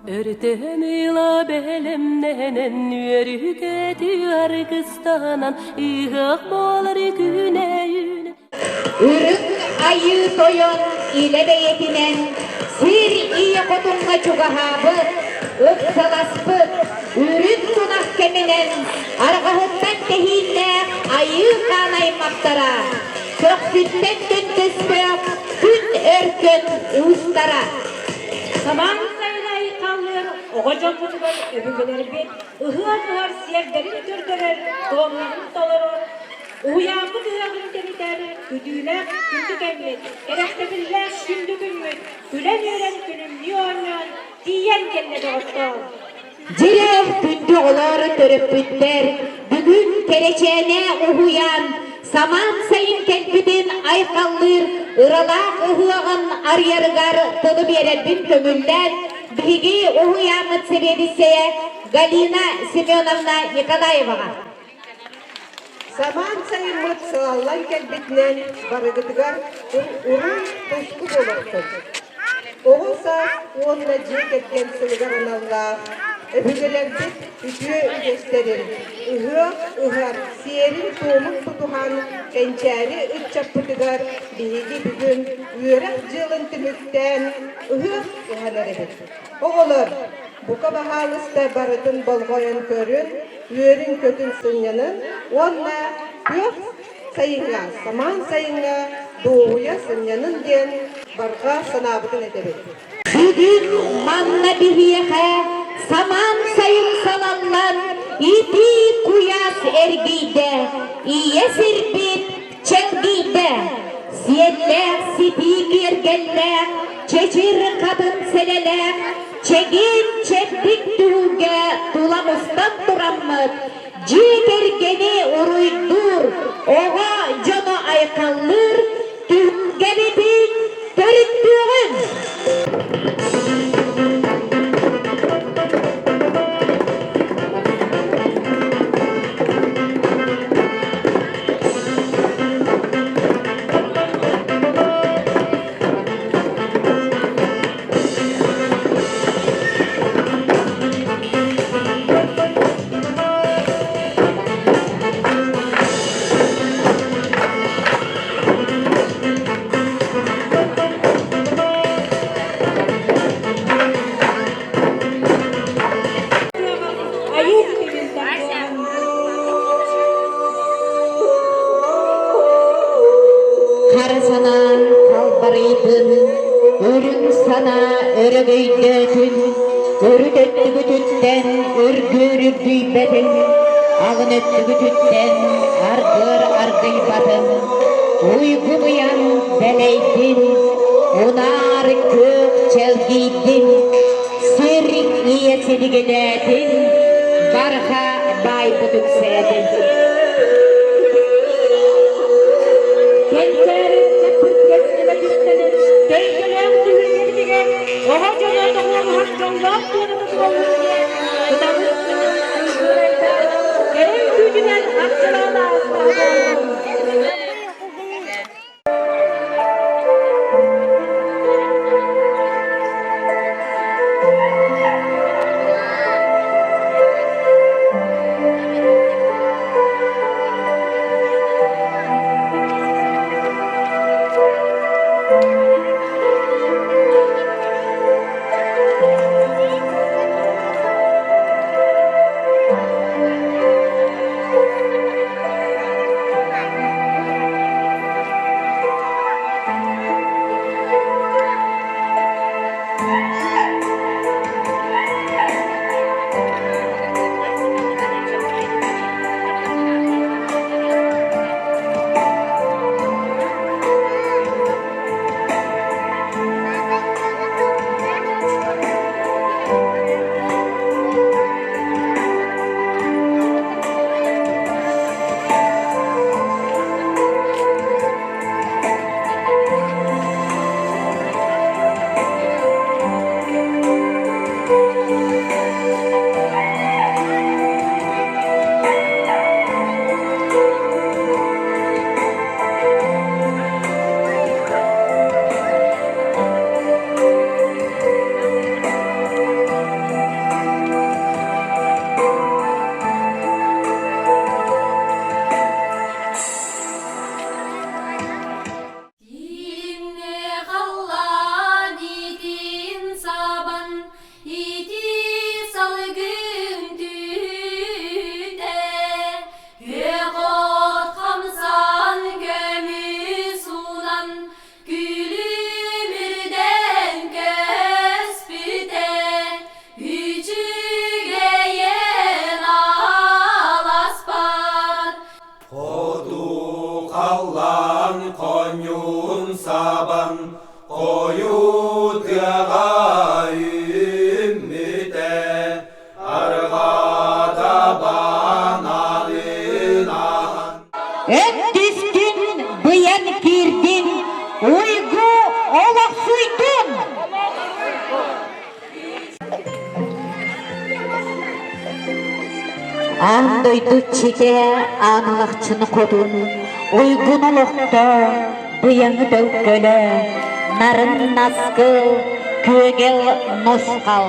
Өртөн ыла бэлэмнэнэн үөрүүкэти аргыстанан ыһыах буолар күнэ үүнэ Үрүҥ Айыы Тойон илэ бэйэтинэн сир ийэ хотуҥҥа чугаһаабыт, ыксаласпыт, үрүҥ тунах кэминэн арҕаһыттан тэһииннээх Айыы Хаан аймахтара, көхсүттэн көнтөстөөх күн өркөн уустара. Самаан сайын айхаллыыр оҕо дьоммутугар өбүгэлэрбит ыһыах ыһар сиэрдэрин көрдөрөр, туомнарын толорор, уһуйааммыт ыһыаҕын тэнитэр күдүүлээх күндү кэммит, кэрэхсэбиллээх күндү күммүт күлэн-үөрэн күлүмнүү оонньоон тиийэн кэллэ доҕоттоор! Дьиҥэ, күндү оҕолор, төрөппүттэр, бүгүн Кэрэчээнэ уһуйаан самаан сайын кэлбитин айхаллыыр ыралаах ыһыаҕын арыйарыгар тылы биэрэрбин көҥүллээн, биһиги уһуйааммыт сэбиэдиссэйэ Галина Семеновна Николаеваҕа. Самаан сайыммыт сылаллан кэлбитинэн барыгытыгар уруй туску буолуохтун. Оҕо саас уонна дьиэ кэргэн сылыгар аналлаах өбүгэлэрбит үтүө үгэстэрин, ыһыах ыһар сиэрин-туомун тутуһан кэнчээри ыччаппытыгар биһиги бүгүн үөрэх дьылын түмүктээн ыһыах ыһан эрэбит. Оҕолор, бука баһаалыста барытын болҕойон көрүн, үөрүн-көтүн сынньанын уонна күөх сайыҥҥа, самаан сайыҥҥа дуоһуйа сынньанын диэн барҕа санаабытын этэбит. Бүгүн манна биһиэхэ самаан сайын салаллан итии куйаас эргийдэ, ийэ сирбит чэлгийдэ. Сиэллээх ситии киэргэллээх, чэчир хатын сэлэлээх, чэгиэн чэбдик түһүлгэ тула мустан тураммыт, дьиэ кэргэни уруйдуур, оҕо дьону айхаллыыр түһүлгэбитин төрүттүөҕүҥ! Айыы ситимин тардыаҕын. Хара санаа халбарыйдын, үрүҥ санаа өрөгөйдөөтүн, өрүт өттүгүтүттэн үргүөр үргүйбэтин, алын өттүгүтүттэн аргыар аргыйбатын, уйгу-быйаҥ дэлэйдин, унаар күөх чэлгийдин, сир ийэ силигилээтин, барҕа баайбыт үксээтин. Кэнчээри ыччаппыт кэскилэ түстэнэн, төлкөлөөх түһүлгэбитигэр оҕо дьоно тоҕуоруһар дьоллоох туоната буоллун диэн кыталык кыыс айгыырайдаан, кэрэ үҥкүүтүнэн арчылаан ааста буоллун. Аан дойду иччитэ Аан Алахчын Хотун уйгун олохтоох быйаҥы төлкөлө, нарын наскыл, күөгэл нусхал.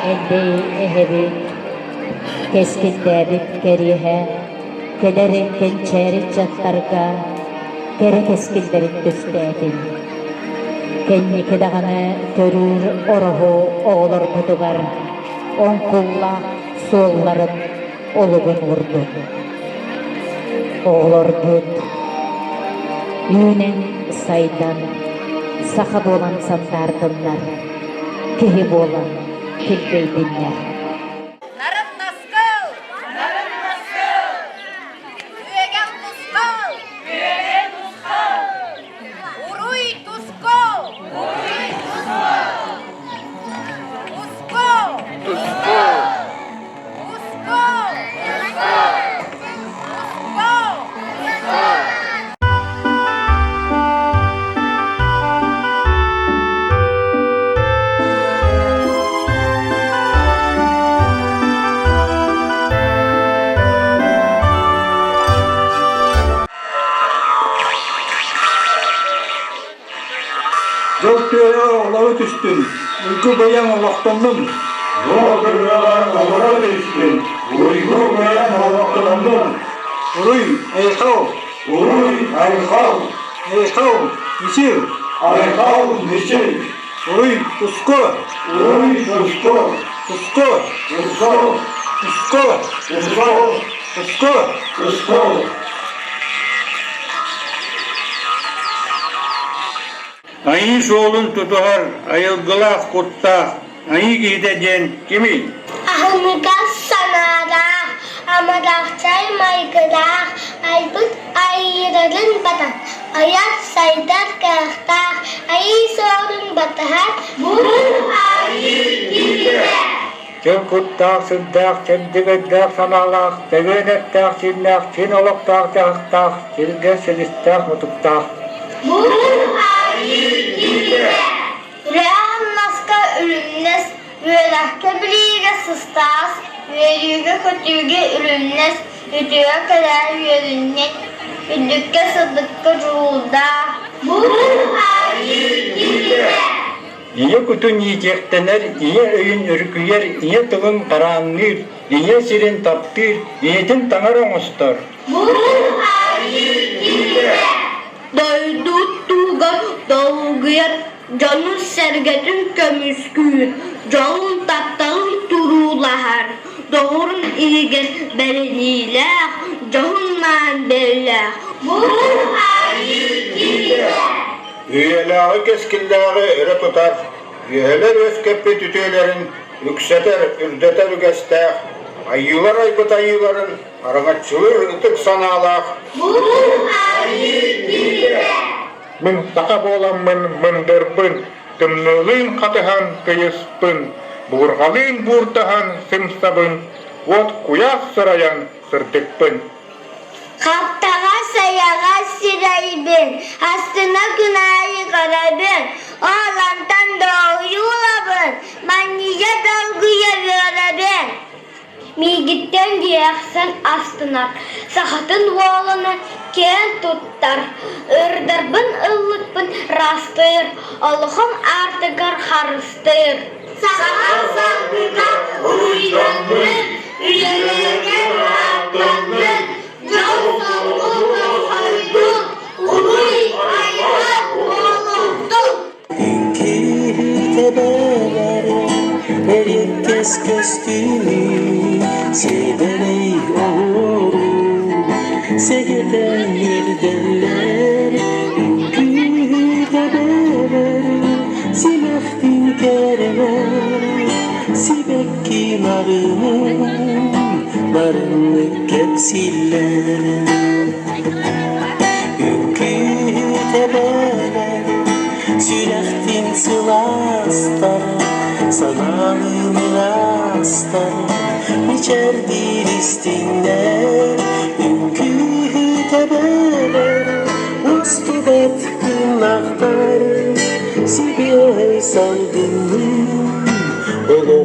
Элбэй эһэбит кэскилдээбит кэриэһэ кэлэр кэнчээри ыччаттарга кэрэ кэскиллэрин түстээтин. Кэнники даҕаны төрүүр ороһу оҕолорбутугар оҥкуллаах суолларын олугун уурдун. Оҕолорбут үүнэн сайдан саха буолан сандаардыннар, киһи буолан килбэйдиннэр. Нарын наскыл! Нарын наскыл! Үөгэн тускул! Үөгэн тускул! Уруй тускул! Уруй тускул! Тускул! Тускул! Тускул! Тускул! Тускул! Тускул! Дьол түөрэ олоро түстүн, уйгу быйаҥ олохтоннун. Дьол түөрэ олоро түстүн, уйгу быйаҥ олохтоннун. Уруй, айхал! Уруй, айхал! Айхал, мичил! Айхал, мичил! Уруй, туску! Уруй, туску! Туску! Туску! Туску! Туску! Туску! Туску! Айыы суолун тутуһар айылгылаах куттаах айыы киһитэ диэн кимий? Аһыныгас санаалаах, амарахчай майгылаах, айбыт айыырарын батан, айар сайдар кыахтаах, айыы суолун батыһар бу айыы киһитэ. Чөл куттаах, сүрдээх, чэбдик өйдөөх санаалаах, тэбиэн эттээх-сииннээх, чин олохтоох-дьаһахтаах, сиргэ силистээх-мутуктаах. Бу айыы киһитэ. Үлэҕэ-хамнаска үлүмнэс, үөрэххэ-билиигэ сыстаас, үөрүүгэ-көтүүгэ үлүмнэс, үтүө-кэрэ үөрүнньэҥ, үрдүккэ-сырдыкка дьулуурдаах. Бу айыы киһитэ. Ийэ кутун иитиэхтэнэр, ийэ өйүн өрүкүйэр, ийэ тылын хараанныыр, ийэ сирин таптыыр, ийэтин таҥара оҥостор. Дойду туһугар долгуйар, дьонун-сэргэтин көмүскүүр, дьолун тапталын туруулаһар, доҕорун иһигэр бэриниилээх, дьоһун-маан бэйэлээх. Үйэлээҕи кэскиллээҕи өрө тутар, үөһэлэр үөскэппит үтүөлэрин үксэтэр, үрдэтэр үгэстээх, айыылар айбыт айыыларын араҥаччылыыр ытык санаалаах Мин саха буоламмын мындырбын, тымныылыын хатыһан тыйыспын, буурҕалыын буурдаһан сымсабын, уот куйаас сырайан сырдыкпын. Хаптаҕас сайаҕас сирэйбин, астына күн аайы көрөбүн, ол онтон долгуйуулабын, манньыйа долгуйа үөрэбин. Миигиттэн диэхсэн астынар, сахатын уолунан киэн туттар, ырдарбын ыллыкпын ыраастыыр, олохум аартыгар харыстыыр. Саха саргыта уруйданнын, үйэлэргэ ааттаннын, дьол-соргу тосхойдун, уруй-айхал буолуохтун! Үҥкүүһүт эбэлэр эриэккэс көстүүнү сиэдэрэй оһуору сэгэтэн үөрдэллэр Үҥкүүһүт эбэлэр симэхтин кэрэлэр сибэкки нарынын барыннык кэпсииллэр Үҥкүүһүт эбэлэр сүрэхтин сылаастар, санаалыын ыраастар, мичээрдиир истиҥнэр, үҥкүүһүт эбэлэр, устубат кыннахтар, сибиэһэй салгынныын олох